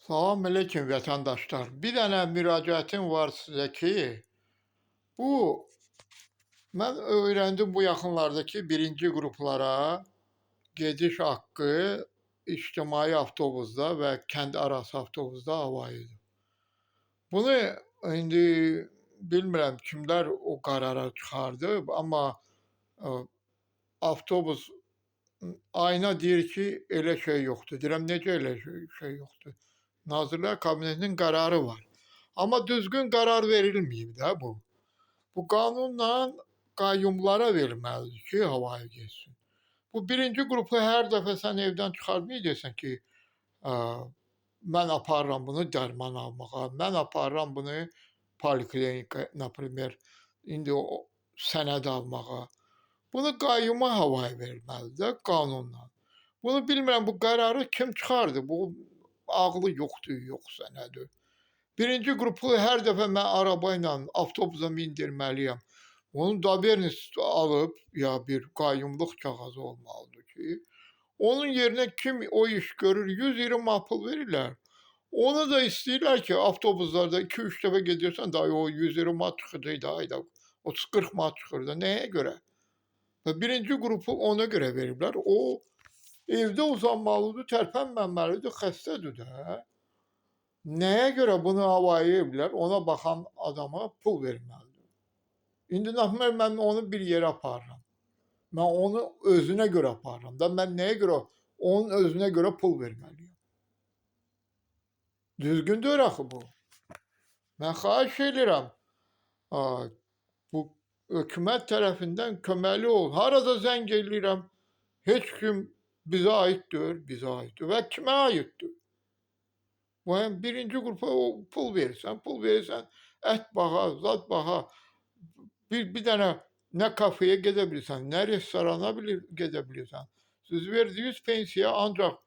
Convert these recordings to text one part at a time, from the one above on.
Salam aleyküm vətəndaşlar. Bir dənə müraciətim var sizə ki, bu mən öyrəndim bu yaxınlardakı birinci qruplara gediş haqqı ictimai avtobusda və kənd arası avtobusda havayıdır. Bunu indi bilmirəm kimlər o qərara çıxardı, amma avtobus ayna deyir ki, elə şey yoxdur. Deyirəm necə elə şey yoxdur? Nazirlər Kabinetinin qərarı var. Amma düzgün qərar verilməyib də bu. Bu qanunla qayyumlara verilməlidir ki, havaya getsin. Bu birinci qrupu hər dəfə sən evdən çıxartmayacaqsan ki, ə, mən aparıram bunu dərman almağa, mən aparıram bunu poliklinika, например, indi o sənəd almağa. Bunu qayyuma havaya verilməlidir də qanunla. Bunu bilmirəm bu qərarı kim çıxardı? Bu ağlı yoxdur, yoxsa nədir? Birinci qrupu hər dəfə mən araba ilə, avtobusa mindirməliyəm. Onun доверенность alıb ya bir qayyumluq kağızı olmalıdır ki, onun yerinə kim o iş görür 120 manat pul verirlər. Onu da istəyirlər ki, avtobuslarda 2-3 dəfə gedirsən daha o 120 manat çıxacaq da ayda 30-40 manat çıxır da nəyə görə? Və birinci qrupu ona görə veriblər. O evdə uzanmalıdır, tərpənməməlidir, xəstədir də. Nəyə görə bunu havaya eləyiblər? Ona baxan adama pul verməlidir. İndi например, mən onu bir yerə aparıram. Mən onu özünə görə aparıram da. Mən nəyə görə onun özünə görə pul verməliyəm? Düzgün deyil axı bu. Mən xahiş edirəm. Bu hökumət tərəfindən köməkli ol. Harada zəng eləyirəm, heç kim bizə aid deyil, bizə aiddir. Və kimə aiddir? Bu həm birinci qrupa o pul verirsən, pul verirsən, ət baha, zat baha. Bir dənə nə kafeye gedə bilirsən, nə restorana gedə bilirsən. Siz verdiyiniz pensiya ancaq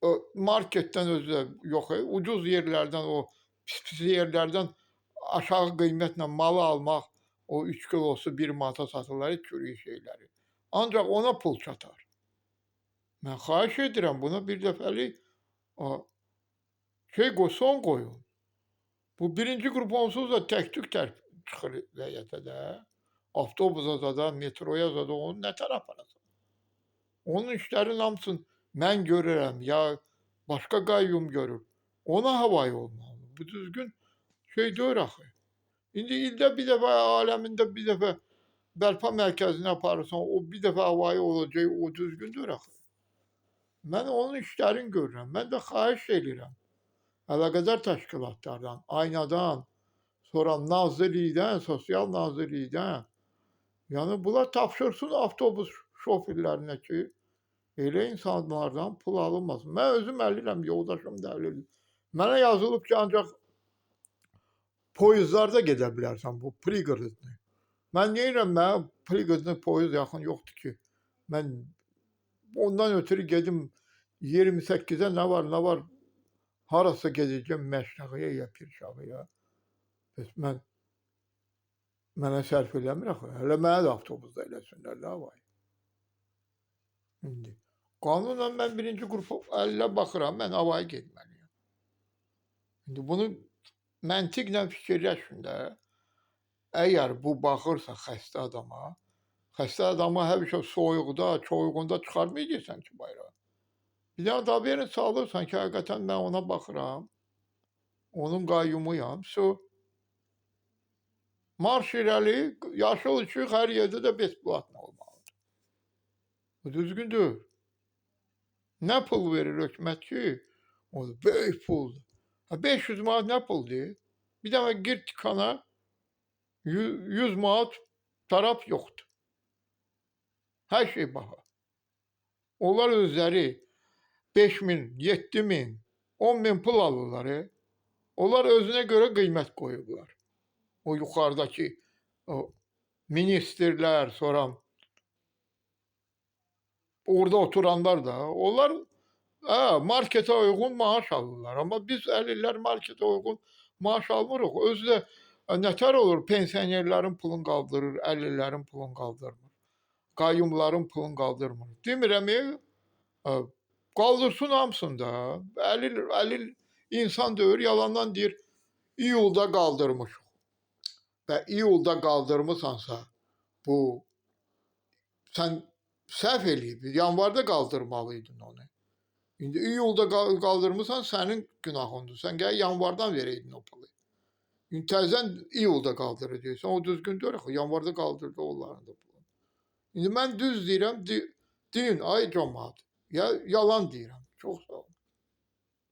o marketdən özü də yox, ucuz yerlərdən, o pis-pis yerlərdən aşağı qiymətlə malı almaq, o 3 kilosu 1 manata satırlar, çürük şeyləri. Ancaq ona pul çatar. Mən xahiş edirəm buna bir dəfəlik şey qoy, son qoyun. Bu birinci qrup onsuz da tək-tük çıxır vəziyyətə də. Avtobusa da, metroya da onu nə tərəf aparasan? Onun işlərinin hamısını mən görürəm ya başqa qayyum görür. Ona havayı olmalı. Bu düzgün şey deyil axı. İndi ildə bir dəfə aləmində bir dəfə bərpa mərkəzinə aparırsan, o bir dəfə havayı olacaq, o düzgün deyil axı. Mən onun işlərini görürəm. Mən də xahiş edirəm. Əlaqədar təşkilatlardan, aynadan, sonra nazirlikdən, sosial nazirlikdən. Yəni bunlar tapşırsın avtobus şoferlərinə ki, elə insanlardan pul alınmasın. Mən özüm əliləm, yoldaşım da əlil. Mənə yazılıb ki, ancaq poyuzlarda gedə bilərsən bu пригородный. Mən neyirəm, mənə пригородный poyuz yaxın yoxdur ki. Mən ondan ötürü gedim 28-ə nə var, nə var, harasa gedəcəm Məşnağıya ya Pirşağıya. Bəs mənə sərf eləmir axı. Hələ mənə də avtobusda eləsinlər də vay. İndi qanunla mən birinci qrupa əllə baxıram, mən havaya getməliyəm. İndi bunu məntiqlə fikirləşin də. Əgər bu baxırsa xəstə adama, xəstə adamı həmişə soyuqda, soyuğunda çıxartmayacaqsan ki bayıra. Bir dənə доверенность alırsan ki, həqiqətən mən ona baxıram. Onun qayyumuyam. Su. Marş irəli, yaşıl işıq hər yerdə də бесплатно olmalıdır. Bu düzgün deyil. Nə pul verir hökumət ki? O da böyük puldur. Ha, 500 manat nə puldur? Bir dənə gir dükana 100 manat taraf yoxdur. Hər şey baha. Onlar özləri 5 min, 7 min, 10 min pul alırlar. Onlar özünə görə qiymət qoyublar. O yuxarıdakı o ministrlər, sonra orada oturanlar da onlar marketə uyğun maaş alırlar. Amma biz əlillər marketə uyğun maaş almırıq. Özü də nətər olur? Pensionerlərin pulunu qaldırır, əlillərin pulunu qaldırmır. Qayyumların pulunu qaldırmır. Demirəm, Qaldırsın hamısını da. Əlil, əlil insan deyir, yalandan deyir, iyulda qaldırmışıq. Və iyulda qaldırmısansa, bu sən səhv eləyib, yanvarda qaldırmalıydın onu. İndi iyulda qaldırmısan, sənin günahındır. Sən gərək yanvardan verəydin o pulu. İndi təzədən iyulda qaldıracaqsan. O düzgün deyil axı. Yanvarda qaldırdı onların da pulu. İndi mən düz deyirəm, deyin ay camaat. Ya yalan deyirəm. Çox sağ ol.